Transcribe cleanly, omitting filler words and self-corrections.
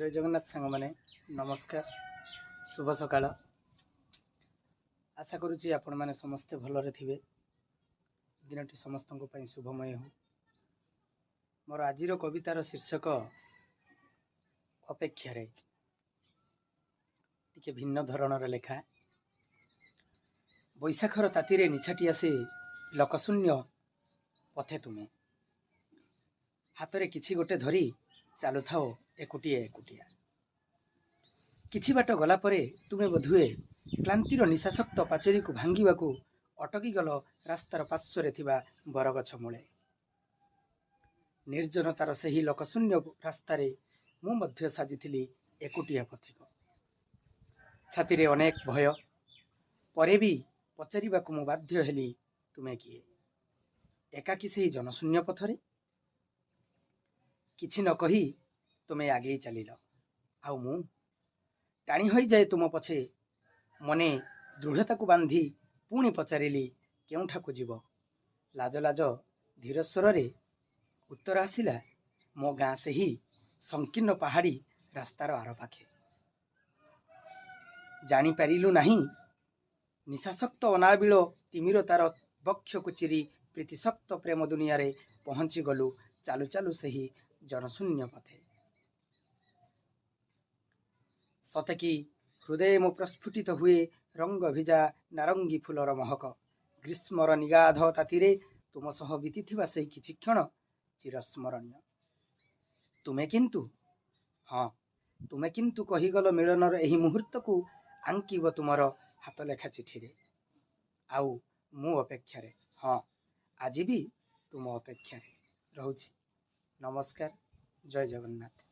ଜୟ ଜଗନ୍ନାଥ ସାଙ୍ଗମାନେ, ନମସ୍କାର, ଶୁଭ ସକାଳ। ଆଶା କରୁଛି ଆପଣମାନେ ସମସ୍ତେ ଭଲରେ ଥିବେ। ଦିନଟି ସମସ୍ତଙ୍କ ପାଇଁ ଶୁଭମୟ ହେଉ। ମୋର ଆଜିର କବିତାର ଶୀର୍ଷକ ଅପେକ୍ଷାରେ। ଟିକେ ଭିନ୍ନ ଧରଣର ଲେଖା। ବୈଶାଖର ତାତିରେ ନିଛାଟି ଆସେ ଲୋକଶୂନ୍ୟ ପଥେ ତୁମେ ହାତରେ କିଛି ଗୋଟେ ଧରି ଚାଲୁଥାଅ ଏକୁଟିଆ ଏକୁଟିଆ। କିଛି ବାଟ ଗଲା ପରେ ତୁମେ ବୋଧହୁଏ କ୍ଳାନ୍ତିର ନିଶାସକ୍ତ ପାଚେରୀକୁ ଭାଙ୍ଗିବାକୁ ଅଟକିଗଲ ରାସ୍ତାର ପାର୍ଶ୍ୱରେ ଥିବା ବରଗଛ ମୂଳେ। ନିର୍ଜନତାର ସେହି ଲୋକଶୂନ୍ୟ ରାସ୍ତାରେ ମୁଁ ମଧ୍ୟ ସାଜିଥିଲି ଏକୁଟିଆ ପଥିକ। ଛାତିରେ ଅନେକ ଭୟ ପରେ ବି ପଚାରିବାକୁ ମୁଁ ବାଧ୍ୟ ହେଲି, ତୁମେ କିଏ, ଏକାକୀ ସେହି ଜନଶୂନ୍ୟ ପଥରେ? କିଛି ନ କହି ତୁମେ ଆଗେଇ ଚାଲିଲ, ଆଉ ମୁଁ ଟାଣି ହୋଇଯାଏ ତୁମ ପଛେ। ମନେ ଦୃଢ଼ତାକୁ ବାନ୍ଧି ପୁଣି ପଚାରିଲି, କେଉଁଠାକୁ ଯିବ? ଲାଜ ଲାଜ ଧୀର ସ୍ୱରରେ ଉତ୍ତର ଆସିଲା, ମୋ ଗାଁ ସେହି ସଂକୀର୍ଣ୍ଣ ପାହାଡ଼ି ରାସ୍ତାର ଆରପାଖେ। ଜାଣିପାରିଲୁ ନାହିଁ, ନିଶାସକ୍ତ ଅନାବିଳ ତିମିର ତାର ବକ୍ଷକୁ ଚିରି ପ୍ରୀତିଶକ୍ତ ପ୍ରେମ ଦୁନିଆରେ ପହଞ୍ଚିଗଲୁ ଚାଲୁ ଚାଲୁ ସେହି ଜନଶୂନ୍ୟ ପଥେ। ସତେ କି ହୃଦୟ ମୋ ପ୍ରସ୍ଫୁଟିତ ହୁଏ ରଙ୍ଗ ଭିଜା ନାରଙ୍ଗୀ ଫୁଲର ମହକ। ଗ୍ରୀଷ୍ମର ନିଗାଧ ତାତିରେ ତୁମ ସହ ବିତିଥିବା ସେହି କିଛି କ୍ଷଣ ଚିରସ୍ମରଣୀୟ। ତୁମେ କିନ୍ତୁ, ହଁ, ତୁମେ କିନ୍ତୁ କହିଗଲ ମିଳନର ଏହି ମୁହୂର୍ତ୍ତକୁ ଆଙ୍କିବ ତୁମର ହାତଲେଖା ଚିଠିରେ। ଆଉ ମୁଁ ଅପେକ୍ଷାରେ, ହଁ, ଆଜି ବି ତୁମ ଅପେକ୍ଷାରେ ରହୁଛି। ନମସ୍କାର, ଜୟ ଜଗନ୍ନାଥ।